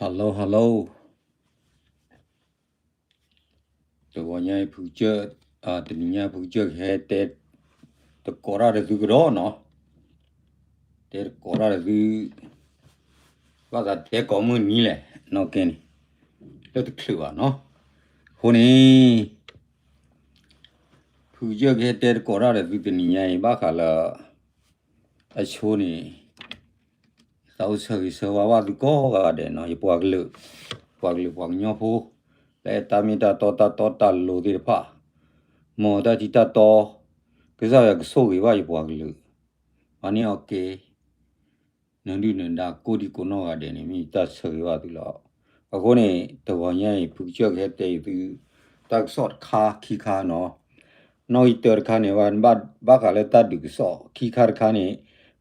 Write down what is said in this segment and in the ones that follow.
Hello hello, တဂီၤညါအံၤဖုကစၢၢ်, တနံၤညါဖုကစၢၢ်ကဟဲတဲ တကိးတၢ်တသုကဒီးနီၤ, တဲတကိးတၢ်တသု, ဘၣ်သးတဲကိးမုၢ်နံၤလဲၣ် နီၢ်ကဲန့ၣ်, လၢတချုးဘၣ်နီၤ, အဃိန့ၣ် ဖုကစၢၢ်ကဟဲတဲတကိးတၢ်တသုတနံၤညါအံၤ ဘၣ်ဃးလၢ အဆိန့ၣ် သးအိၣ်ဆၢဂ့ၤဆၢဝါဘၣ်သုကိးဂၤဒဲးနီၤ, ယပှၤကလုာ်, ပှၤကလုာ်ပှၤကညီဖိ, လၢတၢ်မ့ၢ်တၢ်တီတၢ်တီတၢ်လိၤသ့ၣ်တဖၣ်, မ်တၢ်ထံတၢ်တီ, ကစၢ်ယွၤကဆိၣ်ဂ့ၤဘၣ်ယပှၤကလုာ်, မၤန့ၢ်အီၣ်က့ၤ နဒုၣ်နဒါကိးဒံကိးနီၢ်ဂၤဒဲးန့ၣ် မ့ၢ်တၢ်ဆၢဂ့ၤဘၣ်သုလီၤ. အဃိန့ၣ် တဂီၤညါအံၤ ဖုကစၢၢ်ကဟဲတဲအံၤသု တၢ်ကစီၣ်တခါခံခါနီၤ, နီၣ်ဂံၢ်တၢတခါန့ၣ် ဘၣ်ဃးလၢတၢ်ဒုးကစီၣ်, ခံခါတခါန့ၣ်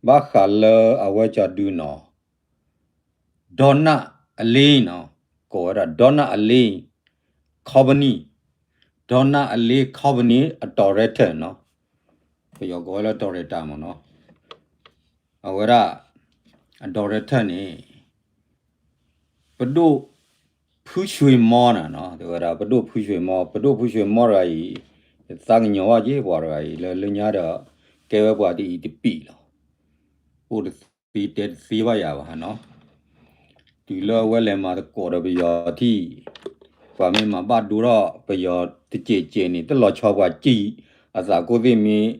ဘၣ်ဃးလၢအဝဲကၠီဒုနီၤ ဒီနၣ်အလ့နီၤ, ကိးဝဲဒၣ် ဒီနၣ်အလ့ company, ဒီနၣ်အလ့ company အ director နီၤ, ပယီၤကိးဝဲလၢ director မ့ၢ်နီၤ, အဝဲဒၣ် အ director န့ၣ် ပဒိၣ်ဖုဆွ့ၤမီနၤနီၤ, တဲဝဲဒၣ် ပဒိၣ်ဖုဆွ့ၤမီ, ပဒိၣ်ဖုဆွ့ၤမီတဂၤအံၤ ယသးကညီၤဘၣ်က့ၤပှၤတဂၤအံၤ လၢလၢညါဒီး ကဲဝဲပှၤတအံၤတပံၤလီၤ. အိၣ်တသ့တဲတသ့ဘၣ်ယၤဘၣ်နီၤ, တုၤလၢအဝဲလဲၤမၤသကိးဒီးပယီၤထံၣ်, ပှၤမ့ၢ်မၤဘၣ်ဒိထီၣ်ပယီၤတစဲးစဲးန့ၣ် တလီၤဆီပှၤစံၣ်, အသးကိၢ်သ့ၣ်မ့ၢ်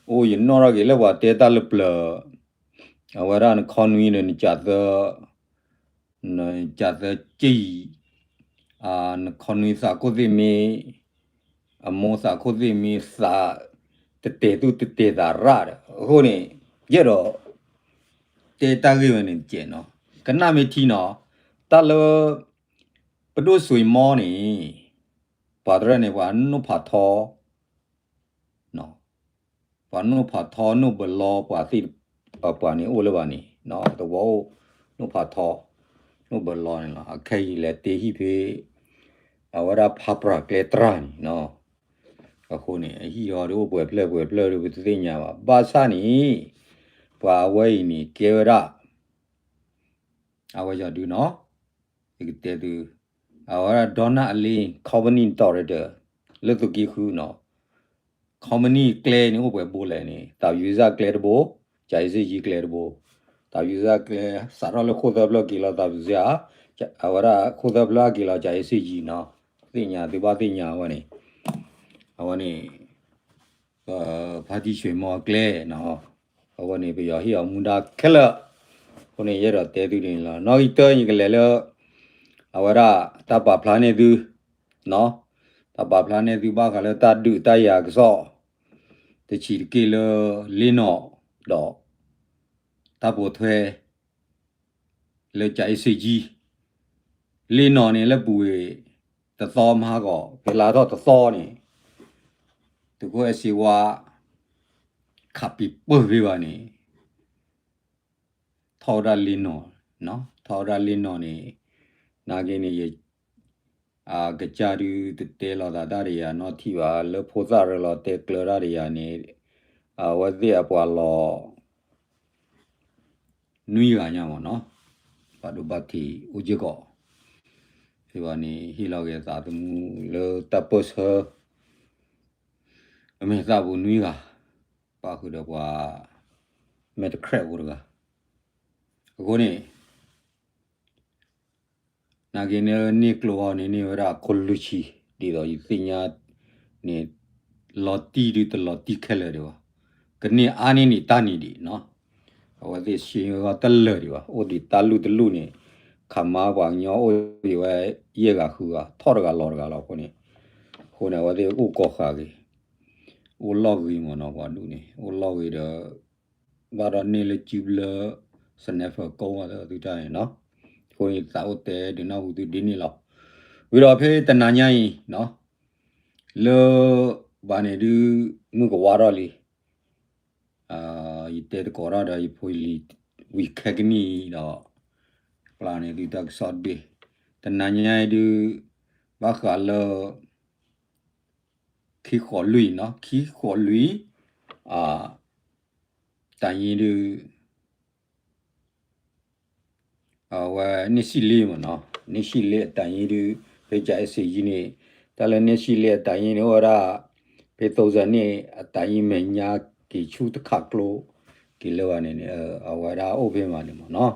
အိၣ်ယနီၣ်ထီၣ်က့ၤလၢပှၤတဲတၢ်လၢပျၢၤ, အဝဲဒၣ်နခီနွံဒီးနကးသၢ နကးသၢစံၣ်, နခီနွံသးကိၢ်သ့ၣ်မ့ၢ် အမိၢ်သးခိၣ်သ့ၣ်မ့ၢ်သး တတဲာ်သူၣ်တတဲာ်သးရၣ်ဒီး အဃိန့ၣ် ယအဲၣ်ဒိး တဲတၢ်ဂ့ၢ်ဝဲန့ၣ်တကဲးနီၤ, ကနၣ်မ့ၢ်ထံနီၤ, တၢ်လၢ ပဒိၣ်စွ့ၤမီန့ၣ် ပှၤတရၢၣ်န့ၣ် ပှၤနိၣ်ဖးထီ ပှၤနိၣ်ဖးထီ နိၣ်ဘၢလီပှၤသ့ၣ် ပှၤန့ၣ်အိၣ်လၢၤဘၣ်န့ၣ် သဝီအိၣ် နိၣ်ဖးထီ နိၣ်ဘၢလီန့ၣ်လီၤ. အခဲအံၤလဲၤတ့ဟံၣ်ဖဲ အဝဲဒၣ်ဖးပြးကျဲတြၢ်န့ၣ်နီၤ. အဃိန့ၣ် အဟံၣ်ဟီဒုအိၣ်ပှဲၤဖျၢၣ်ပှဲၤဖျၢၣ်ဒီး ပတသ့ၣ်ညါဘၣ်. ဘၣ်ဆၣ်န့ၣ် ပှၤအဝဲအံၤန့ၣ် ကဲဝဲဒၣ် အဝဲယီၤဒုနီၤ ယကတဲသု အဝဲဒၣ် Donald Allen company director လၢသုးက့ဃုနီၤ. company ကျဲန့ၣ်အိၣ်ပှဲၤဘိလဲၣ်န့ၣ် သးယုၤစၢ်ကျဲတဘိ, ကၠၤအ့စ့ၣ်ယံကျဲတဘိ, သးယုၤစၢ်ကျဲ စးထီၣ်လၢခိၣ်သၢဖျၢၣ်က့ၤလီၤသးယုၤစၢ်, အဝဲဒၣ်ခိၣ်သၢဖျၢၣ်က့ၤလီၤကၠၤအ့စ့ၣ်ယံနီၤ. သ့ၣ်ညါသုဘၣ်သ့ၣ်ညါဝဲန့ၣ် အဝဲန့ၣ် ဖါတံၢ်ဆွ့ၤမီကျဲနီၤ. အဝဲန့ၣ် ပယီၤဟ့ၣ်အီၤမူဒါခဲလၢာ်. အဃိန့ၣ် ယအဲၣ်ဒိးတဲသုန့ၣ်လီၤ. နီၣ်ဂံၢ်တၢယကလဲၤလၢ အဝဲဒၣ်တၢ်ပာ်ဖျါန့ၢ်သု တၢ်ပာ်ဖျါန့ၢ်သုဘၣ်ဃးလၢတၢ်ဒုးတၢ်ယၤကစီၣ် တဆံးတက့ၢ်လၢ လ့နီၣ် ဒီး တၢ်ပိာ်ထွဲ လၢကၠၤအ့စ့ၣ်ယံ လ့နီၣ်န့ၣ် လၢပူၤဝ့ၤတသီမဟါဂီၤ ဖဲလါထီၣ်တသီန့ၣ် သုးခိၣ်အဲၣ်စ့ဝါ ခးပံၤပၢၢ်ဖဲဘၣ်န့ၣ် ထီၣ်ဝဲဒၣ်လ့နီၣ်, ထီၣ်ဝဲဒၣ်လ့နီၣ်န့ၣ် နာ်က့န့ၣ် ယ ကစၢ်ဒုတတဲလီၤသးတၢ်ဒီးယၤနီတထံၣ်ဘၣ် လၢဖိသၣ်ရၢလီၤတဲကျၢၤတၢ်ဒီးယၤန့ၣ် အဝဲသ့ၣ်အပှၤလီၤ နွံဂၤညါမ့ၢ်နီၤ, ဘၣ်ဒိဘၣ်ထံးအိၣ်စ့ၢ်ကီး, ဖဲဘၣ်န့ၣ် ဟ့ၣ်လီၤက့ၤသးသမူလၢတၢ်ပၢၢ်ဆၢ အမဲာ်သၣ်ပူၤနွံဂၤ, ပာ်ဃုာ်ဒီးပှၤ မဲာ်တခရဲၣ်ဖိတဂၤ, အဃိန့ၣ် နာ်က့န့ၣ် န့ၢ်ကျိအီၤန့ၣ် န့ၢ်ဝဲဒၣ်အခိၣ်လွံၢ်ဆံ, ဒ်သိးယသ့ၣ်ညါန့ၣ် လီၤတံၢ်ဒုတလီၤတံၢ်ခဲလၢာ်ဒံးဘၣ်, ကန့ၢ်အါန့ၢ်န့ၣ်တၢ်န့ၣ်ဒံးနီၤ, အဝဲသ့ၣ်ဆှၢဂီၢ်တလၢာ်ဒံးဘၣ်, အိၣ်ဒံးတၢ်လူၢ်တလူၢ်န့ၣ် ခးမါပှၤကညီအိၣ်ဒံးဝဲ ယဲၢ်ဂၤဃုဂၤ ထီၣ်တဂၤလီၤတဂၤလီၤအဃိန့ၣ်, အဃိန့ၣ် အဝဲသ့ၣ်အိၣ်ကီၤဃာ်ဂ့ၤ, အိၣ်လီၢ်ဂ့ၤမ့ၢ်နီၤ ပှၤဒူၣ်န့ၣ် အိၣ်လီၢ်ဂ့ၤဒီး ဘၣ်ဒီးန့ၢ်လၢစုဘျၢ sniper ကိးမးသုတၢ်န့ၣ်နီၤ, အဃိန့ၣ်သးအိၣ်တဲဒုးနၢ်ဟူသုဒ်န့ၣ်လီၤ, ဝံၤဒီးဖဲတနၤညါအံၤနီၤ, လၢ ဘၣ်န့ၣ်ဒုး မုၢ်ကဝါထီၣ်လံ, ယတဲသကိးတၢ်ဒီးယဖိယလံၤ ဝံၤခဲကနံၣ်အံၤဒီး ပျၢ်န့ၢ်သုတၢ်ကစီၣ်တဘ့ၣ်, တနၤညါအံၤဒုး ဘၣ်ဃးလၢ ခံဃိးလွံၢ်နီၤ, ခံဃိးလွံၢ်, တၢ်အံၤဒုး အဝဲန့ၢ်ဆံလ့မ့ၢ်နီၤ, န့ၢ်ဆံလ့အတၢ်အံၤဒုး ဖဲကအဲၣ်စ့ယံန့ၣ် တၢ်လၢန့ၢ်ဆံလ့အတၢ်အံၤန့ၣ် အိၣ်ဝဲဒၣ် ဖဲသိစၢ်န့ၣ် အတၢ်အံၤမဲာ်ညါက့ၤဆူတခးကျိ က့ၤလၢၤဘၣ်န့ၣ်န့ၣ် အဝဲဒၣ်အိၣ်ဖဲမးန့ၣ်မ့ၢ်နီၤ,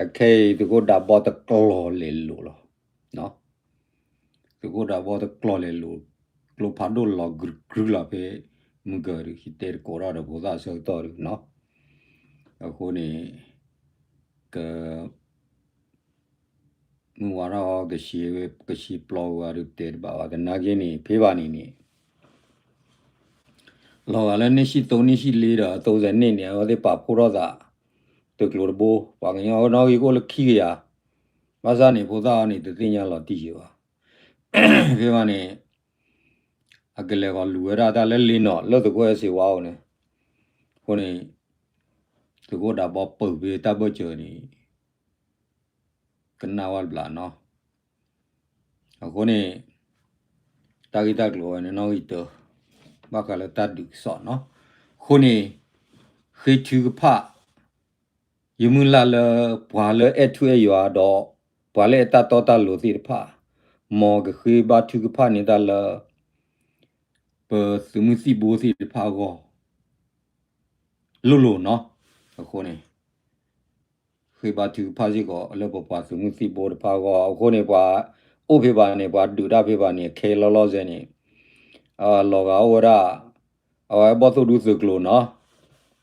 အခဲအံၤသုးခိၣ်ဒးဘီတကျီၢ်လဲၤလိာ်လီၤ. သုးခိၣ်ဒးဘီတကျီၢ်လဲၤလိာ် ကျိဖးဒိၣ်လီၤကရုလီၤဖဲ မုၢ်ကၢၤဒုး ယတဲတကိးထီၣ်ဒီးဖိသၣ်ဆၢကတီၢ်ဒုးနီၤ, အဃိန့ၣ် က မုၢ်ဝါထီၣ်ကဆှီဝဲ ကဆှီပျီဝဲဒုးတဲတဘၣ်ဘၣ် သနာ်က့န့ၣ် ဖဲဘၣ်န့ၣ်န့ၣ် လီၤဂာ်လၢန့ၢ်ဆံသိန့ၢ်ဆံလ့ဒီး သိစၢ်န့ၣ်န့ၣ် အဝဲသ့ၣ်ပာ်ဖှိၣ်ထီၣ်သး သုးကျိၤတဘိ ပှၤကညီနီၣ်ဂံၢ်ကအိၣ်လၢခံကယၤ, ဘၣ်ဆၣ်န့ၣ် ဖိသၣ်အီၤန့ၣ် တသ့ၣ်ညါလီၤတံၢ်ယံၤဘၣ်. ဖဲဘၣ်န့ၣ် အကလဲၤဂီၤလူၤဝဲဒၣ်တၢ်လၢလ့နီၣ် လၢသုးခိၣ်အဲၣ်စ့ဝါအအိၣ်န့ၣ်, အဃိန့ၣ် သုးခိၣ်ဒးဘီပၢၢ်ဖဲတၢ်ဘၢၣ်စၢၤန့ၣ် ကနၣ်ဝဲတဘျီနီၤ, အဃိန့ၣ် တၢ်ဂ့ၢ်တၢ်ကျိၤဝဲန့ၣ်နီၣ်ဂံၢ်တၢ ဘၣ်ဃးလၢတၢ်ဒုးကစီၣ်နီၤ, အဃိန့ၣ် ဃ့ထုကဖၣ် ယမုၢ်လၢ်လၢ ပှၤလၢအဲၣ်ထူအဲၣ်ယွၤဒီး ပှၤလၢအဲၣ်တၢ်တီတၢ်လိၤသ့ၣ်တဖၣ်, မ်ကဃ့ဘါထုကဖၣ်န့ၢ်တၢ်လၢ ပသုးမုၢ်သံၣ်ဘိသ့ၣ်တဖၣ်အဂီၢ် လိၣ်လိၣ်နီၤ, အဃိန့ၣ် ဃ့ဘါထုကဖၣ်စ့ၢ်ကီးလၢပပှၤသုးမုၢ်သံၣ်ဘိတဖၣ်အဂီၢ်, အဃိန့ၣ် ပှၤအိၣ်ဖဲဘၣ်န့ၣ် ပှၤဒုးတၢ်ဖဲဘၣ်န့ၣ် ခဲလီၤလီၤစဲန့ၣ် လီၤဂာ်အိၣ်ဝဲဒၣ် အဝဲဘီၣ်သိၣ်ဒူသုးကျိၤနီၤ,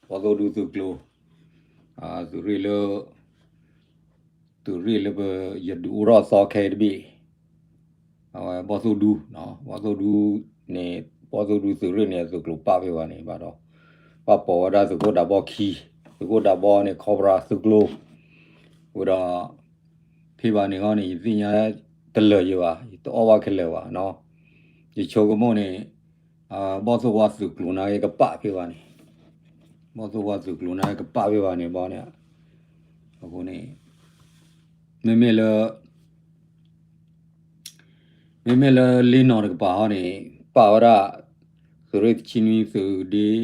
ဘီၣ်သိၣ်ဒူသုးကျိၤ သုးရ့ၣ်လၢ သုးရ့ၣ်လၢပ ယဒုးအိၣ်ထီၣ်သီခဲအံၤတဘ့ၣ် အဝဲဘီၣ်သိၣ်ဒူ, ဘီၣ်သိၣ်ဒူန့ၣ် ဘီၣ်သိၣ်ဒူသုးရ့ၣ်န့ၣ် အသုးကျိၤပာ်ဖဲဘၣ်န့ၣ်ဘၣ်ဒီး ပာ်ပိာ်ဝဲဒၣ်သုးခိၣ်ဒးဘီခံ, သုးခိၣ်ဒးဘီန့ၣ် ခီပရၤသုးကျိၤ ဝံၤဒီး ဖဲဘၣ်န့ၣ်ဂီၢ်န့ၣ် ယသ့ၣ်ညါတလၢာ်ယံၤဘၣ်, ယတအီၣ်ဘၣ်ခဲလၢာ်ဘၣ်နီၤ, ယဆိကမိၣ်န့ၣ် ဘီၣ်သိၣ်ဝါသုးကျိၤနာ်က့ကပာ်ဖဲဘၣ်န့ၣ်, ဘီၣ်သိၣ်ဝါသုးကျိၤနာ်က့ကပာ်ဖဲဘၣ်န့ၣ်ဘီန့ၣ်, အဃိန့ၣ် မ့မ့ၢ်လၢ မ့မ့ၢ်လၢလ့နီၣ်တကပၤဟီန့ၣ် ပာ်ဝဲဒၣ် သုးရ့ၣ်တဆံနွံ သုးဒ့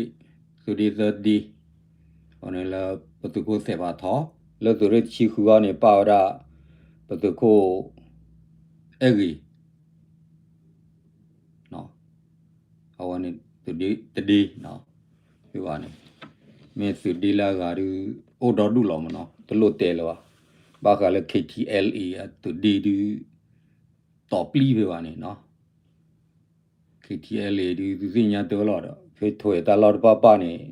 သုးဒ့သၢဒ့ အန့ၣ်လၢပသုးခိၣ်သဲးဖးထီ, လၢသုးရ့ၣ်တဆံဃုဟီန့ၣ် ပာ်ဝဲဒၣ် ပသုးခိၣ် အဲၣ်ဂ့ၤ အဝဲန့ၣ် သုးဒ့တဒ့ ဖဲဘၣ်န့ၣ် မ့ၢ်သုးဒ့လၢအဂၤဒုး အိၣ်ဒီဒူၣ်လီၤမ့ၢ်နီၤ, တလိၣ်တဲလၢၤဘၣ်, ဘၣ်ဃးလၢ KTLA အသုးဒ့ဒုး တီၢ်ပျံၤဖဲဘၣ်န့ၣ်နီၤ, KTLA ဒုး သုသ့ၣ်ညါတၢ်လီၤဒီး ဖဲထွဲတၢ်လီၢ်တပာ်ပာ်န့ၣ်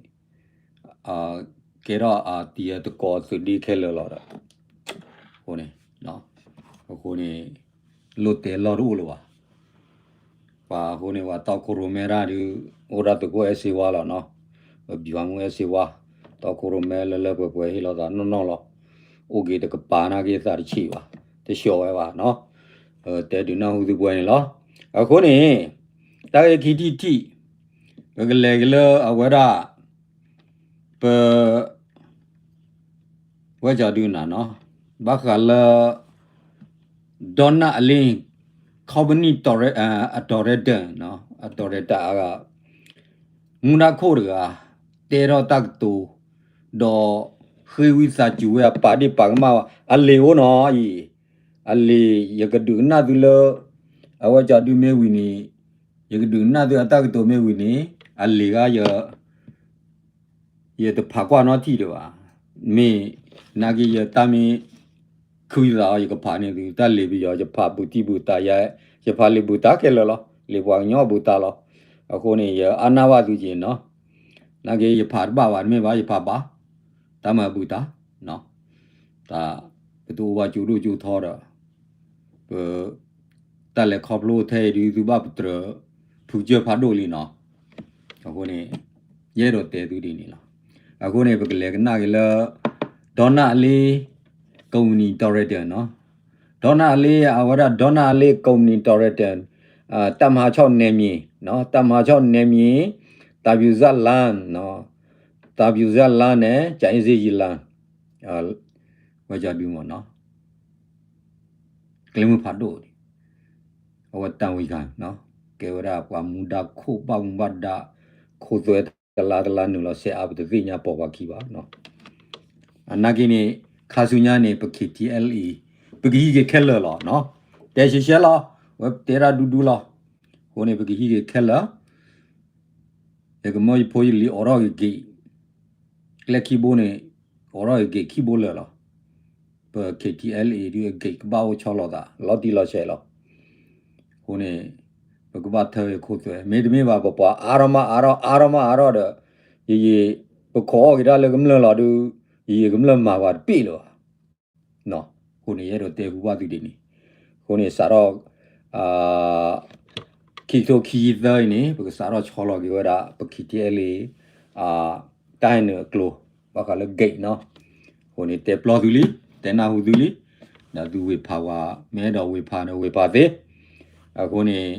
ကဲထီၣ်အတံၤအသကိးသုးဒ့ခဲလၢာ်လီၤဒီး အဃိန့ၣ် အဃိန့ၣ် လိၣ်တဲလီၢ်တအိၣ်လၢၤဘၣ်. ပှၤအဃိန့ၣ် ပှၤတီခိၣ်ရိၣ်မဲတၢ်ဒုး အိၣ်ဒၣ်သုးခိၣ်အဲၣ်စ့ဝါလီၤနီၤ, ပဘံၣ်ဝါမုၣ်အဲၣ်စ့ဝါ, တီခိၣ်ရိၣ်မဲလၢလၢပှဲၤပှဲၤဟ့ၣ်လီၤသးနီၢ်နီၢ်လီၤ. အိၣ်က့ၤတကပၤနာ်က့သးတဆံးဘၣ်, တဆှီဝဲဘၣ်နီၤ. တဲဒုးနၢ်ဟူသုပှဲၤန့ၣ်လီၤ. အဃိန့ၣ် တၢ်ဂ့ၢ်ခံထံၣ်တထံၣ် ပကလဲၤက့ၤလၢအဝဲဒၣ် ပ ဝဲကၠီဒုနၤနီၤ, ဘၣ်ဃးလၢ ဒီနၣ်အလ့ company director အ director အဂၤ မူဒါခိၣ်တဂၤ တဲထီၣ်တၢ်ကတိၤ ဒီးဃ့ဝံသးစူၤဝဲအပာ်ဒ့ၣ်ပာ်ကမၣ် အလံာ်အိၣ်နီၤအံၤ, အလံာ် ယကဒုးကနၣ်သုလၢ အဝဲကၠီဒုမ့ၢ်ဝံၤန့ၣ် ယကဒုးကနၣ်သုအတၢ်ကတိၤမ့ၢ်ဝံၤန့ၣ် အလံာ်ဂၤယ ယတဖးကွၢ်နီတထံၣ်ဒံးဘၣ်. မ့ၢ်နာ်က့ယတၢ်မ့ၢ် ခုသးအီၤ ယကဖးန့ၢ်သု တၢ်လံာ်ပယီၤ ယဖးဘူးတံၢ်ဘူးတာ်ယါ, ယဖးလံာ်ဘူးတာ်ခဲလၢာ်လီၤ. လံာ်ပှၤကညီဘူးတာ်လီၤ. အဃိန့ၣ် ယအါနၢ်ဘၣ်သုက့ၤနီၤ. နာ်က့ယဖးတဘၣ်ဘၣ် တမ့ၢ်ဘၣ် ယဖးဘၣ် တၢ်မၤဘူးတာ် တၢ် ပတအိၣ်ဘၣ်ကၠိဒိၣ်ကၠိထီဒီး ပ တၢ်လဲၤခီဖျိထဲအံၤဒုး သုဘၣ်ပတြၢၤ ဖုကစၢၢ်ဖးဒိၣ်လံနီၤ. အဃိန့ၣ် ယအဲၣ်ဒိးတဲသုဒ်န့ၣ်လီၤ. အဃိန့ၣ် ပကလဲၤကနၣ်က့ၤလၢ ဒီနၣ်အလ့ company director နီၤ. ဒီနၣ်အလ့ အဝဲဒၣ် ဒီနၣ်အလ့ company director တပ်မဟာခြောက်နယ်မြေ တပ်မဟာခြောက်နယ်မြေ သးပူၤစၢ်လၢ် သးပူၤစၢ်လၢ်န့ၣ် ကၠၤအ့စ့ယံလၢ် ဝဲကၠီဒုမ့ၢ်နီၤ ကျဲမုၢ်ဖးဒိၣ် အဝဲတၢ်ဝံၤခါ ကဲဝဲဒၣ်ပှၤမူဒါခိၣ်ဘၣ်မူဘၣ်ဒါ ခိသွဲတလါတလါနုာ်လီၤစဲးအါ ပတသ့ၣ်ညါပိာ်ပှၤခံဘၣ်နီၤ. အနာ်က့န့ၣ် ခါဆူညါန့ၣ် ပ K T L A ပကဟံးက့ၤခဲလၢာ်လီၤနီၤ. တဲရှဲရှဲလီၤ, ဝဲတဲဒၣ်ဒူဒူလီၤ. အဃိန့ၣ် ပကဟံးက့ၤခဲလၢာ် ယကမၢယဖိယလံၤအိးထီၣ်ဂ့ၤဂ့ၤ, ကျဲခံဘိန့ၣ် အိးထီၣ်ဂ့ၤဂ့ၤခံဘိလၢာ်လီၤ. ပ K T L A ဒုးအဂ့ၤကဘၣ်အိၣ်ဆီလီၤသး လီၤတံၢ်လီၤဆဲးလီၤ. အဃိန့ၣ် ပကဘၣ်ထၢဂ့ၤခိသွဲ မ့တမ့ၢ်ဘၣ် ပပှၤအါထီၣ်မးအါထီၣ် အါထီၣ်မးအါထီၣ်ဒီး ယယံာ် ပခိးအီၣ်က့ၤတၢ်လၢကမျၢၢ်လီၤဒုး ယယံာ်ကမျၢၢ်မၤပှၤတပ့ၢ်လၢၤဘၣ်. အဃိန့ၣ် ယအဲၣ်ဒိးတဲဟူဘၣ်သုဒ်န့ၣ်, အဃိန့ၣ် စးထီၣ် ခံကထိခံဆံသၢအံၤန့ၣ် ပကစးထီၣ်ဆီလီၤက့ၤဝဲဒၣ် ပ K T L A တၢ်ဟဲနုာ်အကျိၤ ဘၣ်ဃးလၢ gate နီၤ. အဃိန့ၣ် တဲပျီသုလံ တဲနၢ်ဟူသုလံ, ဒီးသုဝ့ၢ်ဖးဝဲ မ့ၢ်အဲၣ်ဒိးဝ့ၢ်ဖးန့ၣ်ဝ့ၢ်ဖးသ့. အဃိန့ၣ်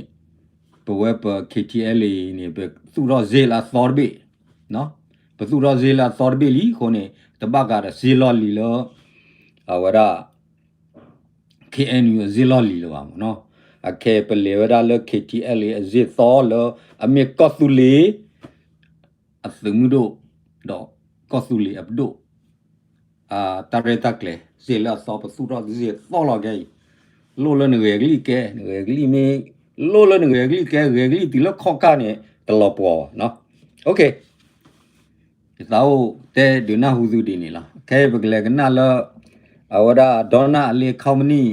ပဝဲပ K T L A န့ၣ် ပသူၣ်ထီၣ်စ့လၢအသီတဘ့ၣ် ပသူၣ်ထီၣ်စ့လၢအသီတဘ့ၣ်လံအဃိန့ၣ် တဘၣ်ဃးဒီးစ့လီၢ်လံၤလၢ အဝဲဒၣ် K N U အစ့လီၢ်လံၤလၢၤဘၣ်မ့ၢ်နီၤ. အခဲအံၤပလဲၤဝဲဒၣ်လၢ K T L A အစ့သီလၢ အမ့ၢ်ကီၢ်သူလ့ၤ အသုးမုၢ်ဒိၣ် ဒီးကီၢ်သူလ့ၤအပဒိၣ် တၢ်ရဲၣ်တၢ်ကျဲၤ စ့လၢအသီ ပသူၣ်ထီၣ်စ့သီလီၤခဲအံၤ, လိၣ်လၢနဂဲၤကလံၣ်ကဲ နဂဲၤကလံၣ်မ့ၢ် လိၣ်လၢနဂဲၤကလံၣ်ကဲ ဂဲၤကလံၣ်တုၤလၢခီၣ်ကၢ်န့ၣ် တလီၤပှီၤဘၣ်နီၤ. ယသးအိၣ်တဲဒုးနၢ်ဟူသုဒ်န့ၣ်လီၤ. ခဲအံၤပကလဲၤကနၣ်လၢ အဝဲဒၣ် Donna အလ့ company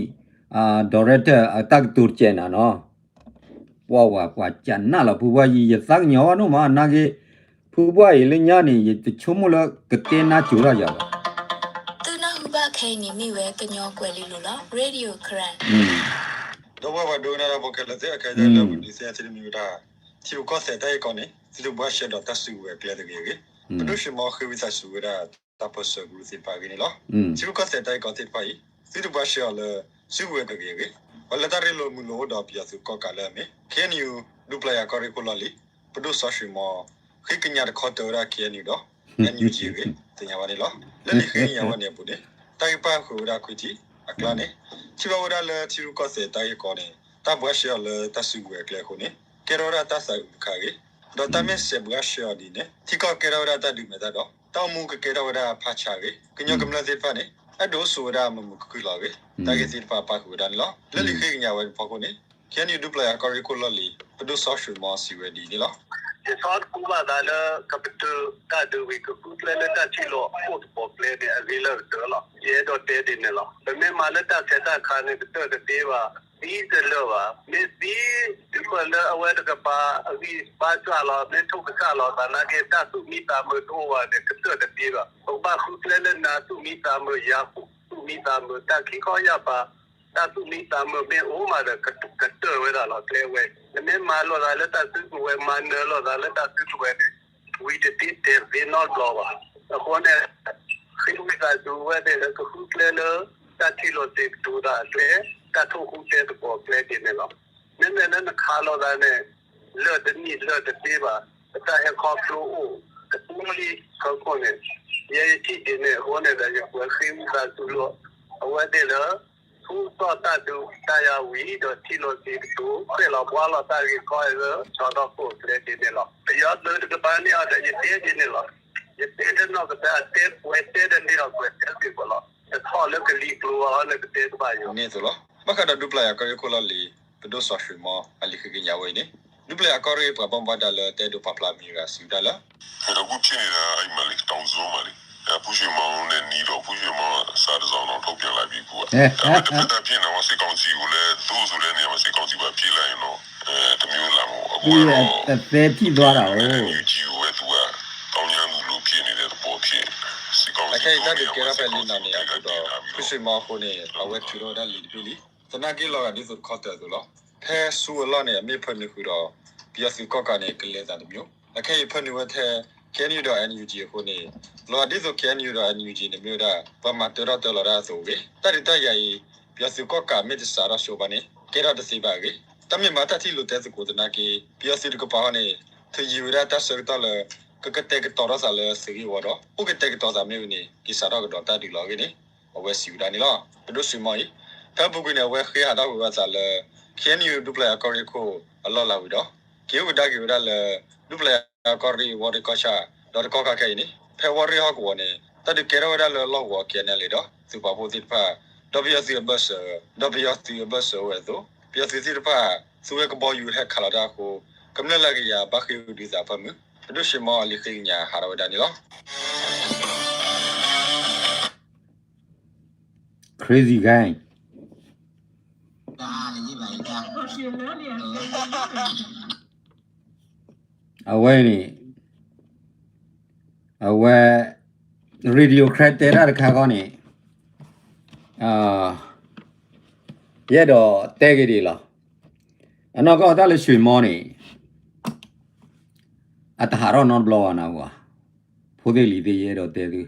director အတၢ်ကတိၤတကဲးနၤနီၤ. ပှၤဝဲပှၤကနၣ်လီၤ ဖုပှၢ်ယံၤ ယသးကညီၤဘၣ်နီၢ်မး နာ်က့ ဖုပှၢ်အံၤလၢညါန့ၣ် ယတဆိကမိၣ်လၢကတဲနါစိၤထီၣ်ယၤဘၣ်. သုနၢ်ဟူဘၣ်ခဲအံၤန့ၣ်မ့ၢ်ဝဲကညီကွဲၤလ့လိၤလီၤ Radio Karen. ဒီပုၢ်ဝဲၢ်ပှၤဒိကနၣ်တၢ်ဖိခဲလၢာ်သ့ၣ် အခဲအံၤလၢပဒုးသ့ၣ်ညါသုတမံၤဝဲဒၣ် ထံရူၢ်ကီၢ်သဲးတၢ်ဂ့ၢ်ကီန့ၣ် သုတဘှါရှဲဒီးတၢ်စုကဝဲၤအကျဲတဂ့ၤအဂ့ၢ် ပဒိၣ်ရွှ့ၣ်မီဃ့ဝံသးစူၤဝဲဒၣ် တၢ်ပၢၢ်ဆၢကရူၢ်သ့ၣ်တဖၣ်အဂ့ၢ်န့ၣ်လီၤ. ထံရူၢ်ကီၢ်သဲးတၢ်ဂ့ၢ်ကီသ့ၣ်တဖၣ်အံၤ သုတဘှါရှဲအီၤလၢ စုကဝဲၤတဂ့ၤအဂ့ၢ် ပှၤလၢတၢ်ရ့လိာ်မုာ်လိာ်အိၣ်ဒီးပယီၤသုးကီၣ်ကးလၢအမ့ၢ် K N U ဒူပျၤယၤကီၢ်ရ့ၣ်ခိၣ်လီၢ်လံၤ ပဒိၣ်စီၤရွှ့ၣ်မီ ဃ့ကညးတခီတၢၤဝဲဒၣ် K N U ဒီး N U G အဂ့ၢ် သ့ၣ်ညါဘၣ်န့ၣ်လီၤ. လၢလံာ်ဃ့ကညးဝဲန့ၣ်အပူၤန့ၣ် တၢ်ဂ့ၢ်ပာ်ဃုာ်ဝဲဒၣ်ခွံထံၣ်အကျါန့ၣ် ထံၣ်ဘၣ်ဝဲဒၣ်လၢထံရူၢ်ကီၢ်သဲးတၢ်ဂ့ၢ်ကီန့ၣ် တၢ်ဘှါရှဲအီၤလၢတၢ်စုကဝဲၤအကျဲအဃိန့ၣ် ကဲထီၣ်ဝဲဒၣ်တၢ်သးအုးတခါအဂ့ၢ် ဒီးတၢ်မ့ၢ်စဲးဘှါရှဲအီၤဒ်န့ၣ် ထံကီၢ်ကဲထီၣ်ဝဲဒၣ်တၢ်ဒုးမဲာ်တၢ်ဒီး တၢ်အိၣ်မူကကဲထီၣ်ဝဲဒၣ်ဖးဆါအဂ့ၢ် ကညီကမျၢၢ်သ့ၣ်တဖၣ်န့ၣ် အဲၣ်ဒိးအိၣ်ဆိးဝဲဒၣ်မုာ်မုာ်ခုၣ်ခုၣ်လီၤအဂ့ၢ် တၢ်ဂ့ၢ်သ့ၣ်တဖၣ်ပာ်ဃုာ်ဝဲဒၣ်န့ၣ်လီၤ. လၢလံာ်ဃ့ကညးဝဲတဖီခိၣ်န့ၣ် K N U ဒူပျၤယၤကီၢ်ရ့ၣ်ခိၣ်လီၢ်လံၤ ပဒိၣ်စီၤရွှ့ၣ်မီစံးဝဲဒ်န့ၣ်လီၤ. ယဆီတပူၤဘၣ်သးလၢ ကပတုာ်တၢ်ဒုးဝံၤ ကဃုကျဲလၢတၢ်ထံၣ်လိာ်အိၣ်သကိးကျဲန့ၣ် အဂ့ၢ်လၢကတၢၢ်လီၤ. ယအဲၣ်ဒိးတဲဒ်န့ၣ်လီၤ. ပမ့ၢ်မၤလၢတၢ်ဆဲးတၢ်ခါန့ၣ် ကတၢၢ်တသ့ဘၣ် သံတလၢာ်ဘၣ်. မ့ၢ်သံ ဒ်သိးလၢအဝဲတကပၤအဂံၢ်ဘါစှၤလီၤ မ့ၢ်ထိၣ်ကစၢ်လီၤသးနာ်က့ တၢ်သူၣ်မံသးမုာ်တအိၣ်ဘၣ်န့ၣ် ကတၢၢ်တသ့ဘၣ်. ပကဘၣ်ဃုကျဲလၢနၤသူၣ်မံသးမုာ် ယၤသူၣ်မံသးမုာ် တၢ်ခံခီယၢ်ပၤ တၢ်သူၣ်မံသးမုာ်မ့ၢ်အိၣ်မးဒီး ကတၢၢ်ဝဲဒၣ်လီၤ ကျဲဝဲ. နမ့ၢ်မၤလိာ်သးလၢတၢ်စုကဝဲၤ မၤနၢၤလိာ်သးလၢတၢ်စုကဝဲၤန့ၣ် ဝံၤတသ့တဲာ်သ့နီတဘျီဘၣ်. အဃိန့ၣ် ဃ့ဝံသးစူၤဝဲသ့ၣ်လၢကဃုကျဲလၢ တၢ်ထံၣ်လိာ်စ့းကတိၤတၢ်အကျဲ တၢ်ထိၣ်ဃူတဲသကိးကျဲဒ်န့ၣ်လီၤ. မ့မ့ၢ်လၢနခးလိာ်သးန့ၣ် လၢာ်တနံၣ်လၢာ်တသ့ဘၣ် ပတၢ်ဟဲခီဖျိအိၣ် တပူၤလံ ခီခိၣ်န့ၣ် ယဲယထံၣ်ဒ်န့ၣ်အဃိန့ၣ်ဒီး ယကွဲးဃ့ဝံသးစူၤလၢ အဝဲသ့ၣ်လၢ ထူးထီၣ်တၢ်ဒုးတၢ်ယၤဝံၤဒီးထံၣ်လိာ်စ့းကတိၤ ဃဲၣ်လီၤဘှါလီၤတၢ်ဂ့ၢ်ကီအံၤလၢ ဆီထီၣ်ခိၣ်အကျဲဒ်န့ၣ်လီၤ. ပယီၤသုးတကပၤန့ၣ်အီၤဒီး ယတဲဒ်န့ၣ်လီၤ. ယတဲတနီၢ်ကစၢ် တဲကွဲးတဲတန့ၢ်အီၤ ကွဲးတဲစ့ၢ်ကီးလီၤ. တထီၣ်လၢကလံၤကျိၤအီၤလၢကတဲတဘၣ်ယိၤ န့ၣ်သိးလီၤ. ဘၣ်ဃးဒီးဒူပျၤယၤကီၢ်ရ့ၣ်ခိၣ်လီၢ်လံၤ ပဒိၣ်စီၤရွှ့ၣ်မီ အလံာ်ဃ့ကညးဝဲအံၤန့ၣ် ဒူပျၤယၤကီၢ်ရ့ၣ်ပှၤဘၣ်မူဘၣ်ဒါလၢတၢ်အဲၣ်ဒိးပာ်ဖျါအမံၤတဂၤစံးဝဲဒၣ်လၢ အဲဒါအခုဖြစ်နေတာ အဲ့မှာလေ တောင်စွန်းမှာလေ အဲ ဖူရွှေမောင်နဲ့နီးတော့ ဖူရွှေမောင်စာတစ်စောင်တော့ထုတ်ပြန်လိုက်ပြီအခုက ဒါပေမဲ့တစ်ဖက်သတ်ဖြစ်နေမှာ စစ်ကောင်စီကိုလည်း သူ့ဆိုတဲ့နေရာမှာ စစ်ကောင်စီပါဖြစ်လာရင်တော့ အဲ တစ်မျိုးလာပေါ့ အခုကတော့ တသဲထံၣ်သွားတာကို NUG ကိုပဲသူက ကောင်းညမ်းသူလိုဖြစ်နေတဲ့သဘောဖြစ် စစ်ကောင်စီ အခဲအံၤတၢ်ဒုးကဲထီၣ်ဖဲလံာ်နီၤန့ၣ်အပူၤဒီး ဖူရွှေမောင်အဃိန့ၣ် အဝဲထုးထီၣ်ဝဲဒၣ်လံာ်တဘ့ၣ်လံ သနာ်က့လီၤဂာ်ဒ်သိးတခီတၢၤအသိးလီၤ. ဖဲဆူအလီၢ်န့ၣ် အမ့ၢ်ဖၢနုာ်ဃုာ်ဒီး ပယီၤသုးကီၣ်ကးန့ၣ် ကလဲၤသးတမျိုး အခဲအံၤဖၢနုာ်ဝဲထဲ KNU ဒီး NUG အဃိန့ၣ် လီၤဂာ်ဒ်သိး KNU ဒီး NUG န့ၣ်မ့ၢ်ဝဲဒၣ် ပှၤမၤတၢထီၣ်တၢလီၤတၢ်အသိးအဂ့ၢ် တၢ်ဒုးတၢ်ယၤအံၤ ပယီၤသုးကီၣ်ကးမ့ၢ်တစးထီၣ်ဆိဘၣ်န့ၣ် ကဲထီၣ်တသ့ဘၣ်အဂ့ၢ် တၢ်မ့ၢ်မၤတၢ်ထံၣ်လိာ်တဲသကိးသနာ်က့ ပယီၤသုးတကပၤဟီန့ၣ် ထုးယံၤဝဲဒၣ်တၢ်ဆၢကတီၢ်လၢ ကကတဲာ်ကတီၤထီၣ်သးလၢသုးဂ့ၢ်ဝီဒီး အိၣ်ကတဲာ်ကတီၤသးမ့ၢ်ဝံၤန့ၣ် က့ၤစးထီၣ်ကဒီးတၢ်ဒုးလီၤအဂ့ၢ်န့ၣ် အဝဲစံးဝဲဒၣ်န့ၣ်လီၤ. ပဒိၣ်စွ့ၤမီၤအံၤ ဖဲအပူၤကွံာ်န့ၣ် အဝဲဃ့ဟးထီၣ်ကွံာ်ဝဲအသးလၢ KNU ဒူပျၤယၤကီၢ်ရ့ၣ်ခိၣ်အလီၢ်လၤဝံၤဒီး က့ၤအိၣ်ကဒါက့ၤဝဲဒၣ်လၢ ဒူပျၤယၤကီၢ်ရ့ၣ်ဝီရ့ၣ်ကီၢ်ဆၣ် ဒီးတကီၢ်ခါခဲအံၤန့ၣ် ဖဲဝီရ့ၣ်ဟီၣ်ကဝီၤန့ၣ် တၢ်ဒုးကဲထီၣ်ဝဲဒၣ်လၢလီၢ်ကဝီၤ K N L A ဒီး သုးပာ်ဖှိၣ်သ့ၣ်တဖၣ် ဒီးပယီၤသုးအဘၢၣ်စၢၤ, ဒီးပယီၤသုးအဘၢၣ်စၢၤအိၣ်ဝဲအသိး ပယီၤသုးသ့ၣ်တဖၣ် သူဝဲကဘီယူၤဟဲခးလီၤတၢ်အဃိ ကမျၢၢ်လၢကယၤဘၣ်ဃ့ၢ်ဒုးသးဖၢမုၢ် ပဒိၣ်ၡွ့မီအလံာ်ဃ့ကညးဟးထီၣ်ဝဲဒၣ်န့ၣ်လီၤ. Crazy guy. အဝဲန့ၣ် အဝဲ radio ခရဲတဲတၢ်တခါဃီန့ၣ် ယအဲၣ်ဒိးတဲက့ၤဒ်အံၤလီၤ. အနီၢ်ကီၢ်တၢ်လၢ ရွှေမော န့ၣ် အတဟးထီၣ်နီတဘျီဘၣ်နၤဧါ. ဖိသ့ၣ်လံၤသ့ၣ် ယအဲၣ်ဒိးတဲသု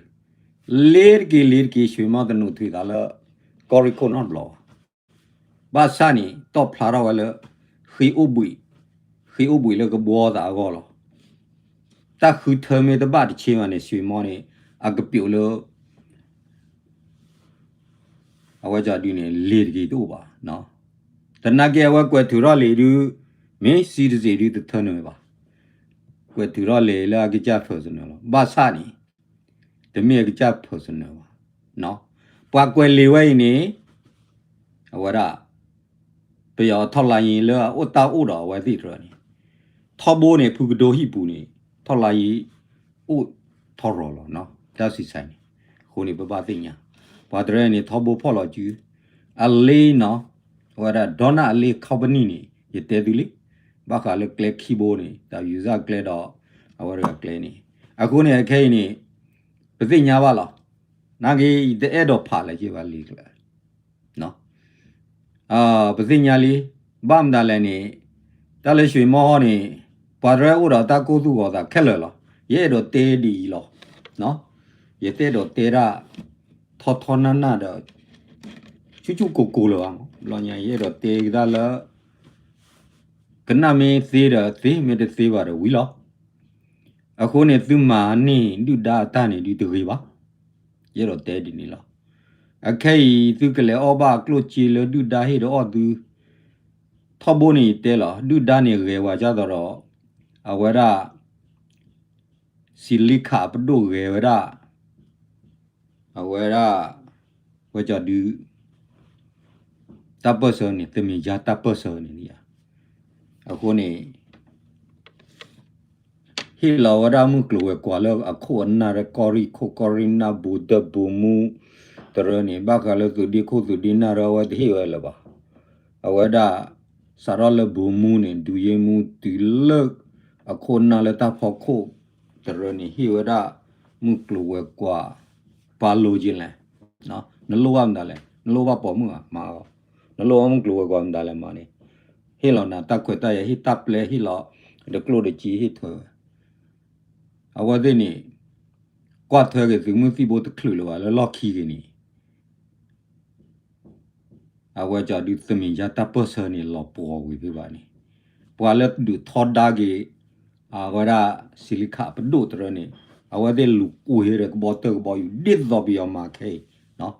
လ့ၤတက့ၤလ့ၤတက့ၤ ရွှေမော တနုာ်ထွံၣ်သးလၢ ကီၢ်ရ့ၣ်ခိၣ်နီတဘျီဘၣ်. ဘၣ်ဆၣ်န့ၣ် တီၣ်ဖျါထီၣ်ဝဲလၢ ဃ့အိၣ်ဘှံး, ဃ့အိၣ်ဘှံးလၢကဘှီသးအဂီၢ်လီၤ. တၢ်ဃုထၢမ့ၢ်တဘၣ်တဆ့ဘၣ်န့ၣ် ရွှေမော န့ၣ် အကပျိးလၢ အဝဲကဒုးန့ၣ် လ့ၤတက့ၤတအိၣ်ဘၣ်. သနာ်က့ အဝဲကွဲးထုးထီၣ်လံာ်ဒုး မ့ၢ် citizen ဒုး တထၢနုာ်ဘၣ်. ကွဲးထုးထီၣ်လံာ်လၢအကစၢ် personal လီၤ. ဘၣ်ဆၣ်န့ၣ် တမ့ၢ်အကစၢ် personal ဘၣ်. ပှၤကွဲးလံာ်ဝဲအံၤန့ၣ် အဝဲဒၣ် ပယီၤထီၣ်လါယံၤလၢအအိၣ်တၢ်အိၣ်ဒီးအဝဲသ့ၣ်တရၢန့ၣ် ထီဘိန့ၣ် ဖုကဒိဟံၣ်ပူၤန့ၣ် ထီၣ်လါယံၤ အိၣ်ထီၣ်ရီၤလီၤ. တၢ်စံးဆါန့ၣ် အဃိန့ၣ် ပဘၣ်သ့ၣ်ညါ ပှၤတရၢန့ၣ် ထီဘိဖီၣ်လီၤစု အလ့နီၤ အဝဲဒၣ် ဒီနၢ်အလ့ company န့ၣ် ယတဲသုလံ ဘၣ်ဃးလၢကျဲခံဘိန့ၣ် တၢ်ယူၤစၢ်ကျဲဒီး အဝဲတဂၤကျဲန့ၣ် အဃိန့ၣ် အခဲအံၤန့ၣ် ပသ့ၣ်ညါဘၣ်လီၤ. နာ်က့ ယတအဲၣ်ဒိးဖးလၢၤက့ၤဘၣ်လံၤကျဲ ပသ့ၣ်ညါလံ ဘၣ်မတၤလဲၣ်န့ၣ် တၢ်လၢ ရွှေမော န့ၣ် ပှၤတရၢအိၣ်ဒီးတၢ်ကိၢ်သူၣ်ဂီၤသးခဲလၢာ်လီၤ. ယအဲၣ်ဒိးတဲဒ်အံၤလီၤ. ယတအဲၣ်ဒိးတဲဒၣ် ထီထီနၢ်နၢ်ဒီး ဆူၣ်ဆူၣ်ကိၢ်ကိၢ်လၢၤဘၣ်. ဘျီညါ ယအဲၣ်ဒိးတဲက့ၤတၢ်လၢ ကနၣ်မ့ၢ်သ့ဒီးသ့ မ့ၢ်တသ့ဘၣ်ဒီးဝံၤလီၤ. အဃိန့ၣ် သုမၤန့ၢ်ဒုၣ်ဒါအတၢ်န့ၣ်ဒုးတဂ့ၤဘၣ်. ယအဲၣ်ဒိးတဲဒ်န့ၣ်လီၤ. အခဲအံၤ သုကလဲၤအီၣ်ဘၣ်ကျိၣ်စ့လၢဒုၣ်ဒါဟ့ၣ်ဒီးအီၣ်သု ထီဘိန့ၣ်ယတဲလီၤ ဒုၣ်ဒါန့ၣ်ဂဲၤဝဲဒ်သိးဒီး အဝဲဒၣ် စံးလံခးအပဒိၣ်ဂဲၤဝဲဒၣ် အဝဲဒၣ် ဝဲကဒု တၢ်ပၢၢ်ဆၢန့ၣ် သမ့ၢ်ယါတၢ်ပၢၢ်ဆၢန့ၣ် အဃိန့ၣ် ဟ့ၣ်လီၤဝဲဒၣ်မုၢ်ကျိၤဝဲၤကွာ်လၢအခိၣ်အနၢ်လၢကီၢ်ရ့ၣ်ခိၣ်ကီၢ်ရ့ၣ်နၢ် ဘူးဒၢဘူးမူ တရၢန့ၣ် ဘၣ်ဃးလၢသုးဒ့ခိၣ်သုးဒ့နၢ်ရၢ အဝဲတဟ့ၣ်ဝဲလၢၤဘၣ်. အဝဲဒၣ် စးထီၣ်လၢဘူးမူန့ၣ် ဒုးယ့မူတုၤလၢ အခိၣ်နၢ်လၢတၢ်ဖီခိၣ် တရၢန့ၣ် ဟ့ၣ်ဝဲဒၣ် မုၢ်ကျိၤဝဲၤကွာ် ပာ်လိၤက့ၤလဲၣ် နလိၣ်ဘၣ်မတၤလဲၣ် နလိၣ်ဘၣ်ပိာ်မုၣ်ဧါ မၤအီၤ နလိၣ်ဘၣ်မုၢ်ကျိၤဝဲၤကွာ်မတၤလဲၣ်မၤန့ၣ် ဟ့ၣ်လီၤနၤတၢ်ခွဲးတၢ်ယာ် ဟ့ၣ်တၢ်ပျဲ ဟ့ၣ်လီၤ တကျိၣ်တစ့ဟ့ၣ်ထွဲဝဲ အဝဲသ့ၣ်န့ၣ် ကွၢ်ထွဲက့ၤသုးမုၢ်သံၣ်ဘိတချုးလၢၤဘၣ်လၢလီၢ်ခံက့ၤန့ၣ် အဝဲကဒုးသမ့ၢ်ယါတၢ်ပၢၢ်ဆၢန့ၣ် လီၤပှီၤဝံၤဖဲဘၣ်န့ၣ် ပှၤလၢဒုးထီဒါက့ၤ အဝဲဒၣ် စံးလံခးပဒိၣ်တရၢန့ၣ် အဝဲသ့ၣ်လူၤကွံာ်ဟဲဒီးကဘီတၢၢ်ကဘီယူၤ ဒ်သိးပယီၤမၤခဲအံၤ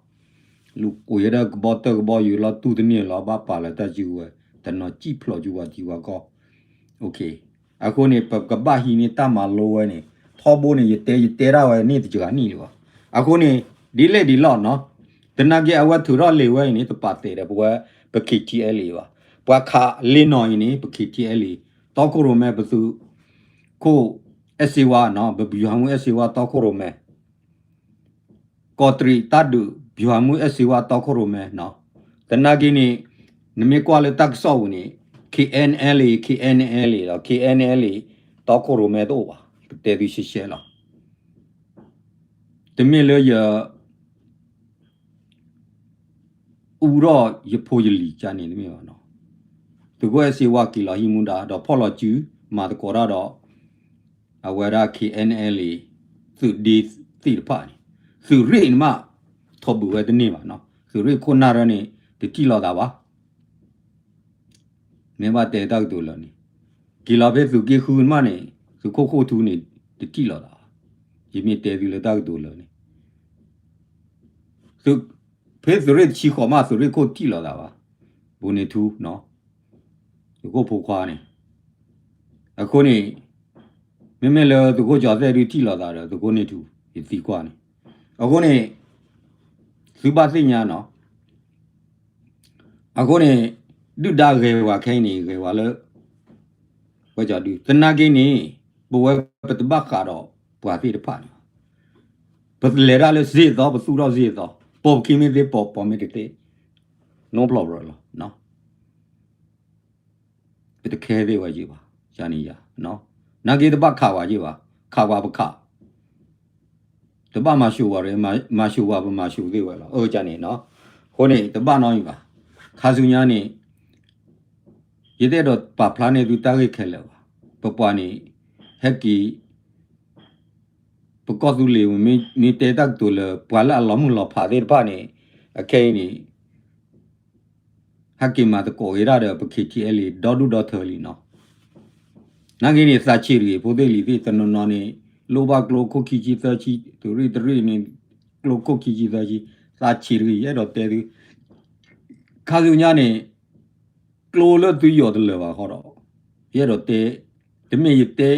လူၤကွံာ်ဟဲဒီးကဘီတၢၢ်ကဘီယူၤလီၤ တူၢ်တန့ၢ်လီၤ ဘၣ်ပာ်လၢတၢ်စုကဝဲၤ တနီၤစံၣ်ဖျိးစုပှၤထံပှၤကီၢ် အဃိန့ၣ် ပကဘၣ်ဟံးန့ၢ်တၢ်မၤလိဝဲန့ၣ် ထီဘိန့ၣ် ယတဲယတဲဒၣ်ဝဲန့ၣ်တစှၤနံၣ်လံဘၣ်. အဃိန့ၣ် ဒ်လဲၣ်ဒ်လဲၣ်နီၤ သနာ်က့အဝဲထုးထီၣ်လံာ်ဝဲအံၤန့ၣ် တပာ်သဲးဒီးပဝဲ ပ K T L A ဘၣ်. ပှၤခးလ့နီၤအံၤန့ၣ် ပ K T L A တီခိၣ်ရိၣ်မဲ ပသုးခိၣ်အဲၣ်စ့ဝါနီၤ ပ ဗျူဟာမှူး အဲၣ်စ့ဝါ တီခိၣ်ရိၣ်မဲ ကီးတရံးတၢ်ဒုး ဗျူဟာမှူး အဲၣ်စ့ဝါ တီခိၣ်ရိၣ်မဲနီၤ သနာ်က့န့ၣ် နမ့ၢ်ကွၢ်လၢတၢ်ကစီၣ်ပူၤန့ၣ် K N L A K N L A ဒီး K N L A တီခိၣ်ရိၣ်မဲတအိၣ်ဘၣ် ပတဲသုရှဲရှဲလီၤ တမ့ၢ်လၢယ အူဒီးယဖိယလံၤကန့ၣ်တမ့ၢ်ဘၣ်နီၤ သုးခိၣ်အဲၣ်စ့ဝါက့ၤလီၤဟံးမူဒါ ဒီးဖီၣ်လီၤစု မၤသကိးတၢ်ဒီး အဝဲဒၣ် K N L A သုးဒ့သ့ၣ်တဖၣ်န့ၣ် သုးရ့ၣ်န့ၣ်မး ထိးဘုးဝဲတန့ၢ်ဘၣ်နီၤ သုးရ့ၣ်ခိၣ်နၢ်ရၢန့ၣ် တထံၣ်လိာ်သးဘၣ် မ့ၢ်ဘၣ်တဲတၢ်ကတိၤလၢာ်န့ၣ် က့ၤလီၤဖဲသုးက့ဃုမးန့ၣ် သုးခိၣ်ခိၣ်ထူန့ၣ် တထံၣ်လိာ်သးဘၣ် ယမ့ၢ်တဲသုလၢတၢ်ကတိၤလၢာ်န့ၣ် ဖဲသုးရ့ၣ်တဆံဃိးမး သုးရ့ၣ်ခိၣ်ထံၣ်လိာ်သးဘၣ် ဘိးန့ၢ်ထူနီၤ သုးခိၣ်ဖိခွါန့ၣ် အဃိန့ၣ် မ့မ့ၢ်လၢသုးခိၣ်ကၠီၤသဲၣ်ဒုးထံၣ်လိာ်သးဒီး သုးခိၣ်န့ၣ်ထူ ယသံကွၢ်န့ၣ် အဃိန့ၣ် သုဘၣ်သ့ၣ်ညါနီၤ. အဃိန့ၣ် ဒုၣ်ဒါဂဲၤဝဲခဲအံၤန့ၣ် ဂဲၤဝဲလၢ ဝဲကၠီဒု သနာ်က့န့ၣ် ပဝဲပတဘၣ်ဃးဒီးပှၤသ့ၣ်တဖၣ်န့ၣ် ပလဲၤတၢ်လၢစ့ၢ်သီ ပသူၣ်ထီၣ်စ့ၢ်သီ ပိာ်ပခံမ့ၢ်သ့ ပိာ်ပိာ်မ့ၢ်တသ့ နီဖျီၣ်ရၢလီၤ. ပတခဲသ့ၣ်ဝဲယံၤဘၣ် ယၤန့ၣ်ယၤ နာ်က့တဘၣ်ခးဝဲယံၤဘၣ် ခးဝဲပခး တဘၣ်မၤၡိဝဲရၢ မၤၡိဝဲပမၤၡိသ့ၣ်ဝဲလီၤ အၢကန့ၣ်နီၤ. အဃိန့ၣ် တဘၣ်နီတမံၤဘၣ် ခါဆူညါန့ၣ် ယတအဲၣ်ဒိးပာ်ဖျါန့ၢ်သုတၢ်ဂ့ၢ်ခဲလၢာ်ဘၣ်. ပပှၤန့ၣ် ဟဲက့ၤ ပကီၢ်သူလ့ၤ မ့ၢ်တဲတၢ်ကတိၤလၢ ပှၤလၢအလီၤမုၢ်လီၤဖးသ့ၣ်တဖၣ်န့ၣ် အခဲအံၤန့ၣ် ဟဲက့ၤမၤသကိးဝဲဒၣ်ဒီး ပ K T L A ဒီဒူၣ်ဒီထၢလံနီၤ. နာ်က့န့ၣ် သးဆံးတဂ့ၤ ဖိသ့ၣ်လံၤသ့ၣ် တနီၤနီၤန့ၣ် လိၣ်ဘၣ်ကျိခိၣ်ခံဆံသၢဆံ သုးရ့ၣ်တရ့ၣ်န့ၣ် ကျိခိၣ်ခံဆံသၢဆံ သးဆံးတဂ့ၤ ယအဲၣ်ဒိးတဲသု ခါဆူညါန့ၣ် ကျိလၢသုယီၤတလၢာ်ဘၣ်ဃီဒီး ယအဲၣ်ဒိးတဲ တမ့ၢ်ယတဲ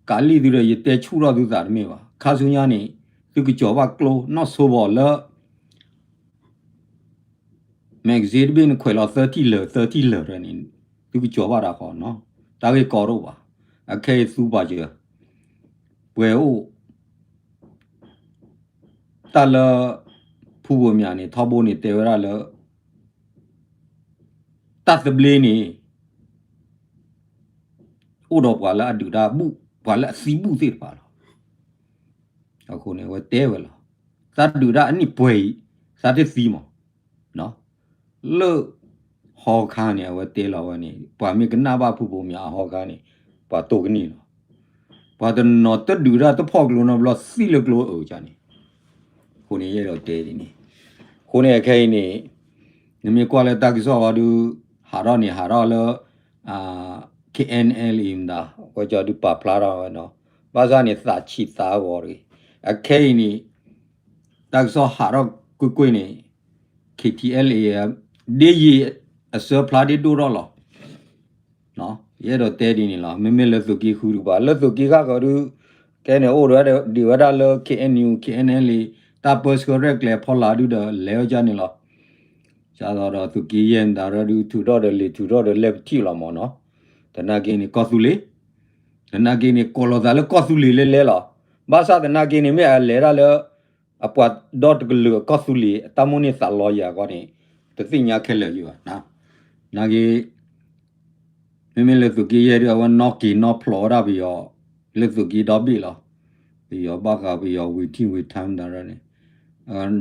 ကးလံၣ်သုဒီး ယတဲဆူၣ်ထီၣ်သုသးတမ့ၢ်ဘၣ်. ခါဆူညါန့ၣ် သုကစီၤဘၣ်ကျိနီၢ်ဆိဘီလၢ magazine တဘ့ၣ်န့ၣ် ခွဲးလီၤသၢထံၣ်လၢာ် သၢထံၣ်လၢာ်တဖဲန့ၣ် သုကစီၤဘၣ်တၢ်ဃီနီၤ. တၢ်ဂ့ၢ်ကီတအိၣ်ဘၣ်. အခဲအံၤသူပှၤစၢၤ ပှဲၤအိၣ် တၢ်လၢ ဖုဘိးမၠးန့ၣ် ထီဘိန့ၣ်တဲဝဲဒၣ်လၢ တၢ်သဘျ့န့ၣ် အိၣ်ဒီးပှၤလၢအဒုးတၢ်ဘူၣ် ပှၤလၢအသံဘူၣ်သ့ၣ်တဖၣ်လီၤ. အဃိန့ၣ် အဝဲတဲဝဲလီၤ. သးဒုးတၢ်အနံၣ်ပှဲၤအံၤ သးတသံမး လၢ ဟီခါန့ၣ် အဝဲတဲလီၤဝဲန့ၣ် ပှၤမ့ၢ်ကနၣ်ဘၣ်ဖုဘိးမၠးအဟီခါန့ၣ် ပှၤတိၢ်ကနံၣ်လီၤ. ပှၤတနီၤတဒုးတၢ်တဖီၣ်ကျိနီတဘျီ သံလၢကျိအၢကန့ၣ် အဃိန့ၣ် ယအဲၣ်ဒိးတဲဒ်န့ၣ် အဃိန့ၣ် အခဲအံၤန့ၣ် နမ့ၢ်ကွၢ်လၢတၢ်ကစီၣ်ဝဲဒုး ဟးထီၣ်န့ၣ် ဟးထီၣ်လၢ K N L A မတၤ ဝဲကၠီဒုးပာ်ဖျါထီၣ်ဝဲနီၤ ဘၣ်ဆၣ်န့ၣ် သးဆံးသးဂီၤတဂ့ၤ အခဲအံၤန့ၣ် တၢ်ကစီၣ်ဟးထီၣ်ကွ့ၢ်ကွ့ၢ်န့ၣ် K T L A ဒ်ယံာ်အစၢဖျါဒ်ဒိၣ်ထီၣ်လီၤ. ယအဲၣ်ဒိးတဲဒ်န့ၣ်လီၤ. မ့မ့ၢ်လၢသုးက့ဃုတကပၤ လၢသုးက့ဃၣ်ဃၢၤဒုး ကဲန့ၣ်အိၣ်ဒံးဝဲဒၣ်လၢ K N U K N L A တၢ်ပၢဆှၢရဲၣ်ကျဲၤဖီလာ်ဒုးဒီး လဲၤဝဲဒၣ်န့ၣ်လီၤ. ဒ်သိးဒီးသုးက့ယဲၢ်မတၤရၢဒုး ထုးထီၣ်ဒီးလံာ်ထုးထီၣ်ဒီးလဲၤပထံၣ်လီၤမၢ်နီၤ. သနာ်က့န့ၣ်ကီၢ်သူလ့ၤ သနာ်က့န့ၣ် ကိးလီၤသးလၢကီၢ်သူလ့ၤလဲၤလဲၤလီၤ. ဘၣ်ဆၣ်သနာ်က့န့ၣ် မ့ၢ်အလဲၤဒၣ်လၢ အပှၤဒီတကလုာ်အကီၢ်သူလ့ၤ အတၢ်မိၣ်န့ၢ်သးလီယၤအဂီၢ်န့ၣ် တသ့ၣ်ညါခဲလၢာ်ယံၤဘၣ်. နာ်က့ မ့မ့ၢ်လၢသုးက့ယဲၢ်ဒုး အဝဲနီၣ်က့ၤနီၣ်ဖျိးဝဲဒၣ်ပယီၤ လၢသုးက့ဒီဘ့ၣ်လီၤ. ပယီၤဘၣ်ဃးပယီၤဝံၤထံၣ်ဝံၤ time တၢ်ရၢန့ၣ်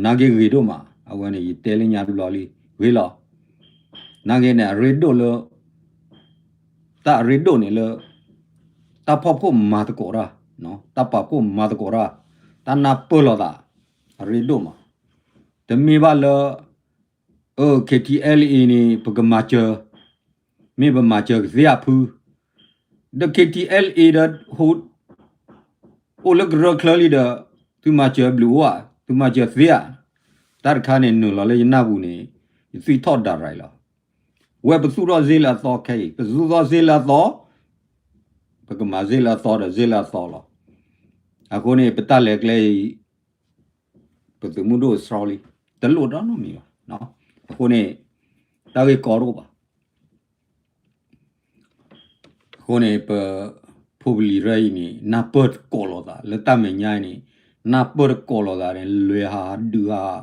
နာ်က့ဂ့ၤဒိၣ်မး အဝဲန့ၣ် ယတဲလၢညါတဘျီလံ ဂ့ၤလီၤ. နာ်က့န့ၣ် အရ့ဒိၣ်လၢ တၢ်အရ့ဒိၣ်န့ၣ်လၢ တၢ်ဖီၣ်ဖှိၣ်မၤသကိးတၢ်, တၢ်ပာ်ဖှိၣ်မၤသကိးတၢ်, တၢ်နၢ်ပၢၢ်လိာ်သး အရ့ဒိၣ်မး. တမ့ၢ်ဘၣ်လၢ အ K T L A န့ၣ် ပကမၤစၢၤ, မ့ၢ်ပမၤစၢၤကသ့အဖု, ဒီး K T L A ဒီး အိၣ်လၢကရၢချၢလံဒီး သုမၤစၢၤဘျုးအိၣ်ဧါ, သုမၤစၢၤသ့ဧါ. တၢ်တခါန့ၣ် နုာ်လီၤလၢယနၢ်ပူၤန့ၣ် ယသွံၣ်ထီၣ်ဒၣ်ရၤလီၤ. ဝဲပသူၣ်ထီၣ်စ့လၢအသီခဲအံၤ, ပသူၣ်ထီၣ်စ့လၢအသီ, ပကမၤစ့လၢအသီဒီးစ့လၢအသီလီၤ. အဃိန့ၣ် ပတၢ်လဲၤကျဲအံၤ ပသုးမုၢ်ဒိၣ်စှီလံ, တလိၣ်ဒီးနီတမံၤဘၣ်. အဃိန့ၣ် တၢ်ဂ့ၢ်ကီတအိၣ်ဘၣ်. အဃိန့ၣ် ပဖိပလံၤရၢအံၤန့ၣ် နၢ်ပၢၢ်တကိးလိာ်သး လၢတၢ်မဲာ်ညါအံၤန့ၣ် နၢ်ပၢၢ်တကိးလိာ်သးန့ၣ် လဲၤဟးဒုးဟး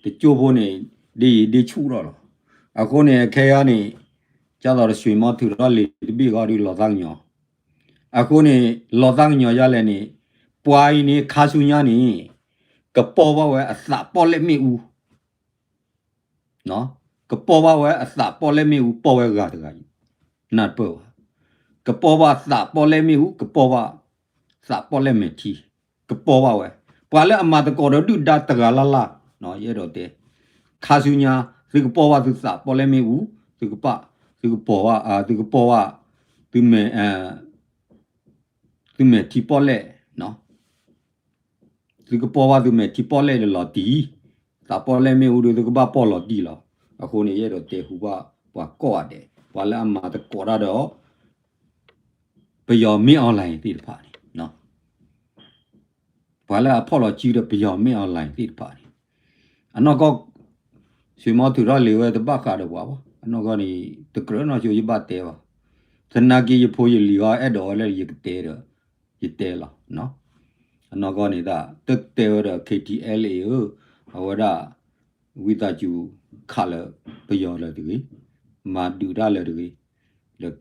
တကၠိဖိန့ၣ် ဒ်ယံၤဒ်ဆူၣ်ထီၣ်လီၤ. အဃိန့ၣ် အခဲအံၤန့ၣ် ကၢ်သိးတဆွ့ၤမီထုးထီၣ်လံာ်တဘ့ၣ်ဃီဒုးလီၤသးကညီၤ အဃိန့ၣ် လီၤသးကညီၤယါလဲၣ်န့ၣ် ပှၤအံၤန့ၣ် ခါဆူညါန့ၣ် ကပီၢ်ဘၣ်ဝဲအသးပီၣ်လဲၣ်မ့ၣ်အူ, ကပီၢ်ဘၣ်ဝဲအသးပီၣ်လဲၣ်မ့ၣ်အူ ပီၢ်ဝဲဂၤတဂၤအံၤ, နၢ်ပၢၢ်ဝဲ, ကပီၢ်ဘၣ်သးပီၣ်လဲၣ်မ့ၣ်အူ ကပီၢ်ဘၣ်သးပီၣ်လဲၣ်မဲာ်ထံ, ကပီၢ်ဘၣ်ဝဲ, ပှၤလၢအမၤသကိးဒီးဒုၣ်ဒါတဂၤလၢ်လၢ်, ယအဲၣ်ဒိးတဲ, ခါဆူညါ သုကပီၢ်ဘၣ်သုသးပီၣ်လဲၣ်မ့ၣ်အူ, သုကပီၢ်, သုကပီၢ်ဘၣ်, သုကပီၢ်ဘၣ်, သုမဲာ် သုမဲာ်ထံပီၣ်လဲၣ်, သုကပီၢ်ဘၣ်သုမဲာ်ထံပီၣ်လဲၣ်ဒီးလီၤတံၢ်, သးပီၣ်လဲၣ်မ့ၣ်အူဒီးသုကဘၣ်ပီၢ်လီၤတံၢ်လီၤ. အဃိန့ၣ် ယအဲၣ်ဒိးတဲဟူဘၣ်ပှၤကိးဂၤဒဲး ပှၤလၢအမၤသကိးတၢ်ဒီး ပယီၤမ့ၢ် online သ့ၣ်တဖၣ်န့ၣ် ပှၤလၢအဖီၣ်လီၤစုဒီးပယီၤမ့ၢ် online သ့ၣ်တဖၣ်န့ၣ် အနီၢ်ကီၢ် ဆွေမော် ထုးထီၣ်လံာ်ဝဲတဘၣ်ဃးဒီးပှၤဘၣ်. အနီၢ်ကီၢ်န့ၣ် တကြၢးနီၢ်ကၠိယဘၣ်တဲဘၣ်. သနာ်က့ယဖိယလံၤဂီၢ် အဲၣ်ဒိးဝဲလၢယကတဲဒီး ယတဲလီၤ. အနီၢ်ကီၢ်န့ၣ်ဒၣ် တတဲဝဲဒီး K T L A ဧၢ, အဝဲဒၣ် ဝံသးစူၤခးလၢပယီၤလၢၤတဂ့ၤ, မၤဒုးတၢ်လၢၤတဂ့ၤ, ဒီး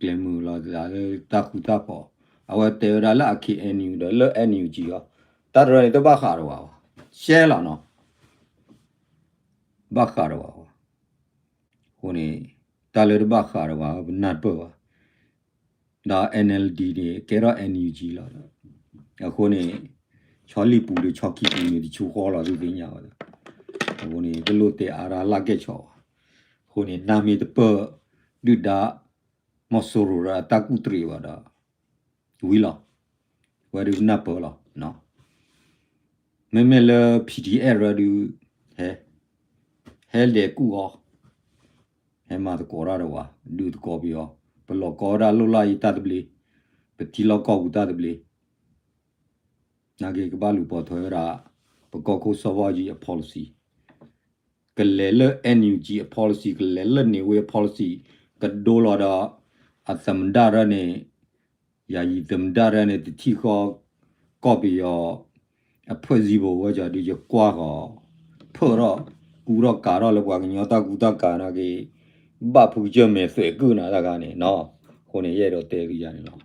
ကျဲမုာ်လီၤသးလၢတၢ်ဃူတၢ်ဖိး, အဝဲတဲဝဲဒၣ်လၢအ K N U ဒီးလၢ N U G အီၤ, တၢ်တရၢန့ၣ်တဘၣ်ဃးဒီးဝဲဘၣ်, ရှဲလီၤနီၤ, ဘၣ်ဃးဒီးဝဲဘၣ်. အဃိန့ၣ် တၢ်လၢတဘၣ်ဃးဒီးဝဲ ပနၢ်ပၢၢ်ဘၣ် ဒီး N L D န့ၣ် ကဲထီၣ် N U G လီၤ. အဃိန့ၣ် ဆီလံာ်ပူၤဒီးဆီခံပူၤန့ၣ် တဆူဃီလီၤ သုသ့ၣ်ညါဝဲ. အဃိန့ၣ် တလိၣ်တဲအါတၢ်လၢ်ကဲၣ်ဆိးဘၣ်. အဃိန့ၣ် နၢ်မ့ၢ်တပၢၢ် ဒုၣ်ဒါ မီၤစိရိၤဒီးအတၢ်ကူၣ်တရံးဘၣ်ဒီး ဝံၤလီၤ. ဝဲဒုးနၢ်ပၢၢ်လီၤ. မ့မ့ၢ်လၢ P D F ရၢဒုး ဟဲ ဟဲလဲၤကူၣ်အီၤ, ဟဲမၤသကိးတၢ်ဒီးဝဲ, ဒုးသကိးပယီၤ, ပလီၢ်ကီဝဲဒၣ်လိၣ်လၢ်ယတၢ်သဘျ့, ပထံလီၢ်ကီၢ်ပူၤတၢ်သဘျ့, နာ်က့ကဘၣ်လူၤပိာ်ထွဲဝဲဒၣ် ပကီၢ်ခိၣ်စီၤဘၣ်အူကၠံအ policy ကလဲၤလၢ N U G အ policy ကလဲၤလၢ နေဝင်း အ policy ကဒိလီၤဒီး အသမ္မတရၢန့ၣ် ယာယီသမ္မတရၢန့ၣ် တထံၣ်ဃီ ကီၢ်ပယီၤ အ ဖွဲ့စည်းပုံ ဝဲဒၣ်ဒီး ယကွၢ်ဃီၤ ဖၢၣ်ထီၣ် ကူထီၣ်ကၤထီၣ်လၢပှၤကညီတၢ်ကူတၢ်ကၤနာ်က့ ဘၣ်ဖုကစၢၢ်မဲာ်သွဲးကုၢ်နၤတၢ်ခါန့ၣ်နီၤ. အဃိန့ၣ် ယအဲၣ်ဒိးတဲသုယၤန့ၣ်လီၤ.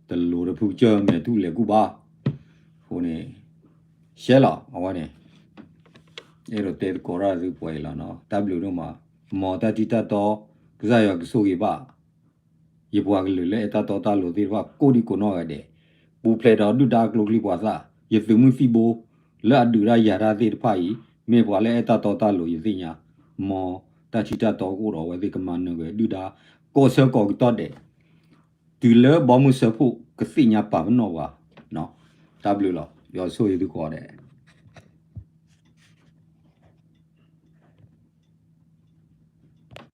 တလိၣ်ဒီးဖုကစၢၢ်မဲာ်ထူၣ်လဲၤကူၣ်ဘၣ်. အဃိန့ၣ် ရှဲလီၤ အဝဲန့ၣ် အဲၣ်ဒိးတဲသကိးတၢ်သုပှဲၤအံၤလီၤနီၤ. တၢ်ဘျုးဒိၣ်မး, မ်တၢ်ထံၣ်တၢ်တီ ကစၢ်ယွၤကဆိၣ်ဂ့ၤဘၣ် ယပှၤကလုာ်လၢအဲၣ်တၢ်တီတၢ်လိၤသ့ၣ်တဖၣ် ကိးဒံကိးနီၢ်ဂၤဒဲး, ပူၤဖျဲးဒီးဒုၣ်ဒါအကျိချံပှၤသၣ်, ယသုးမုၢ်သံၣ်ဘိ လၢအဒုးတၢ်ယၤတၢ်သ့ၣ်တဖၣ်အံၤ မ့ၢ်ပှၤလၢအဲၣ်တၢ်တီတၢ်လိၤယသ့ၣ်ညါ, မ်တၢ်ထံၣ်တၢ်တီကအိၣ်ဒီးအဝဲသ့ၣ်ကမၤနၢၤဝဲဒုၣ်ဒါ ကိးဆၢကိးကတီၢ်ဒဲး တုၤလၢဘီမုၢ်စၢဖှိၣ်ကသ့ၣ်ညါပာ်ပနီၣ်ဝဲ, တၢ်ဘျုးလီၤ. ယွၤဆိၣ်ဂ့ၤသုကိးဂၤဒဲး.